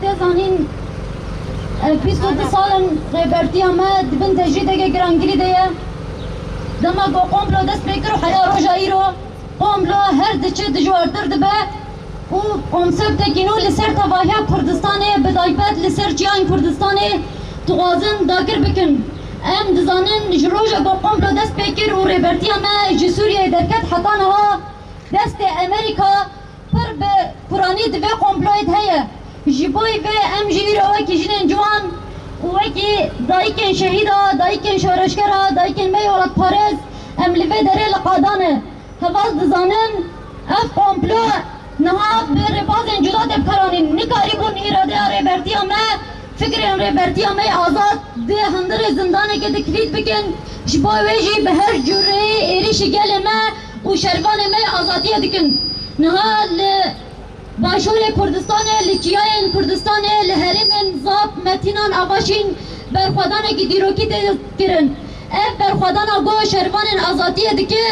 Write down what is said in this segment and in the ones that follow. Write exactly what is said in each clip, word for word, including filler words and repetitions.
Tê zanîn, e, bîst û du sal in rêbertiya me di bin tecrîdeke girangirî de ye. Dema ku komplo dest pê kir û heya roja îro, komplo her diçe dijwartir dibe û konseptekî nû li ser tevahiya Kurdistanê, bi taybet li ser çiyayên Kurdistanê dixwazin dagir bikin. Em dizanin ji roja ku komplo dest pê kir û rêbertiya me ji Sûriyeyê derket heta niha destê Amerîka pir bi kuranî di vê komployê de heye. Ji bo vê em jî îro wekî jinên ciwan û wekî dayikên şehîda, dayikên şoreşgera, dayikên me yê welatparêz em li vê derê li qada ne. Heval dizanin ev komplo niha bi rêbazên cuda tê bikaranîn. Nikarîbûn îradeya rêbertiya me, fikrên rêbertiya me yê azad di hundirê zindanekê de kilît bikin. Ji bo wê jî bi her cûreyê êrîşî gelê me û şervanê me yê azadiyê dikin. Niha li Başûrê Kurdistanê, li çiyayên Kurdistanê, li herêmên Zap, Metînan, Avaşîn berxwedanekî dîrokî tê kirin. Ev berxwedana ku şervanên azadiyê dike,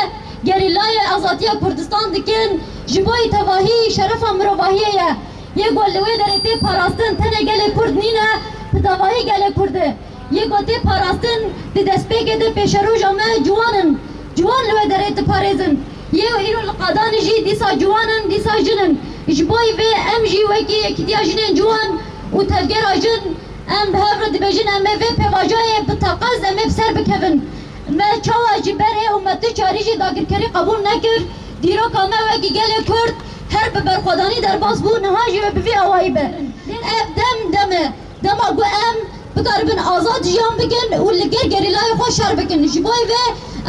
gerîlayê azadiya Kurdistan dikin, ji bo yî tevahî şerefa mirovahiyê ye. Yê ku li wê derê tê parastin tenê gelê Kurd nîne, bi tevahî gelê Kurd e. Yê ku tê parastin di destpêkê de pêşeroja me ciwan in. Ciwan li wê derê diparêzin. Yê îro li qadan jî dîsa ciwan in, dîsa jin in. Ji bo vê em jî wekî Yekîtiya Jinên Ciwan û Tevgera Jin em bi hev re dibêjin, em ê vê pêvajoyê bi teqez em ê bi ser bikevin. Me çawa ji berê û me tu carî jî dagirkerî qebûl nekir. Dîroka me wekî gelê Kurd her bi berxwedanî derbas bû, niha jî wê bi vî awayî be. Ev dem dem e. Dema ku em bikaribin azad jiyan bikin û li gel gerîlayê xwe şer bikin. Ji bo vê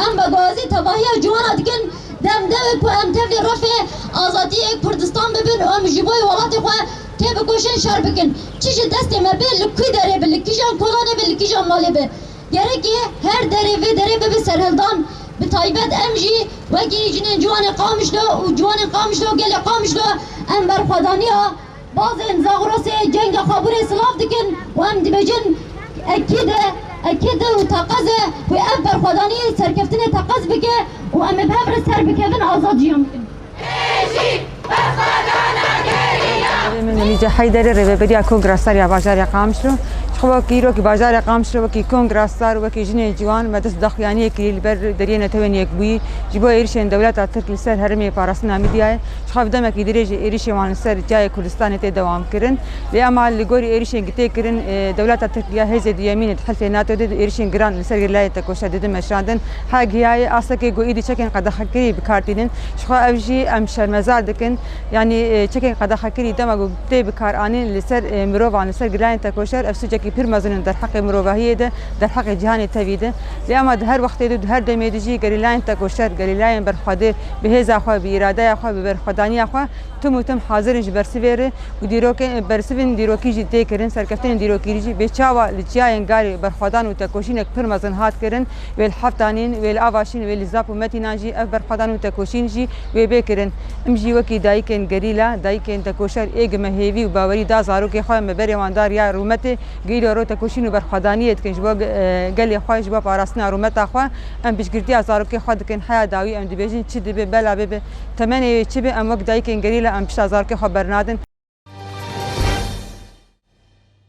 em veguhazî tevahiya ciwana dikin, dem dew e ku em tevlî refê azadiyê Kurdistan bibin û em ji bo welatê xwe têbikoşin, şer bikin. Çi ji destê me bê, li kû derê be, li kîjan kolanê be, li kîjan malê be. Gerekê her derê vê derê bibe serhildan. Bi taybet em jî wekî jinên ciwanê Qamişlo û ciwanên Qamişlo, gelê Qamişlo, em berxwedaniya Bazên Zagrosê cenga xwe burê silav dikin û em dibêjin, ekîd e, ekîd e û teqez e ku ev berxwedanî serkeftinê teqez bike û em ê bi hev re ser bikevin, azad jiyan bikin. Rêveberiya Heyderê, Rêveberiya Kongra Star ya Bajarê Qamişlo. Ji xwe wekî îrokî Bajarê Qamişlo, wekî Kongra Star, wekî jinên ciwan me dest daxuyaniyê kirî li ber deriyê Netewên Yekbûyî ji bo êrişên dewleta Tirk li ser herêmê parastina Midyayê. Ji xwe demekî dirêj êrişên wan li ser çiyayê Kurdistanê tê dewam kirin. Lê ema li gorî êrişên ku tê kirin, e, dewleta Tirk ya hêzê duyemîn ê di hilfê NATO de êrişên giran li ser gerîlayên tekoşer didin meşandin. Her gihayê astekê ku êdî çekên qedexekirî bi kar tînin. Ji xwe ev jî em şermezar dikin. Yanî, e, çekên qedexekirî dema ku tê bi kar anîn li ser, e, mirovan, li ser gerîlayên tekoşer, ev sûcekî pir mezin in derheqê mirovahiyê de, derheqê cîhanê tevî de. Lê ema di her wextê de, di her demê de jî gerîlayên tekoşer, gerîlayên berxwedê, bi hêza xwe, bi îradeya xwe, bi berxwedaniya xwe tim û tim hazir in ji bersivê re û dîrokê-, bersivên dîrokî jî tê kirin, serkeftinên dîrokî jî bê çawa li çiyayên garê berxwedan û tekoşînek pir mezin hat kirin, wê li Heftanîn, wê li Avaşîn, wê li Zap û Metînan jî ev berxwedan û tekoşîn jî wê bê kirin. Em jî wekî dayikên gerîla, dayikên tekoşer ê gi me hêvî û bawerî da zarokê xwe, me berê wan da riya rûmetê, gi îro ro tekoşîn û berxwedaniyê dikin ji bo ge-, e, gelê xwe, ji bo parastina rûmeta xwe. Em piştgirtiya zarokê xwe dikin, heya dawî em dibêjin çi dibe, bela bibe, temenê wê çi be, em wek dayikên gerîla em pişta zarokê xwe bernadin.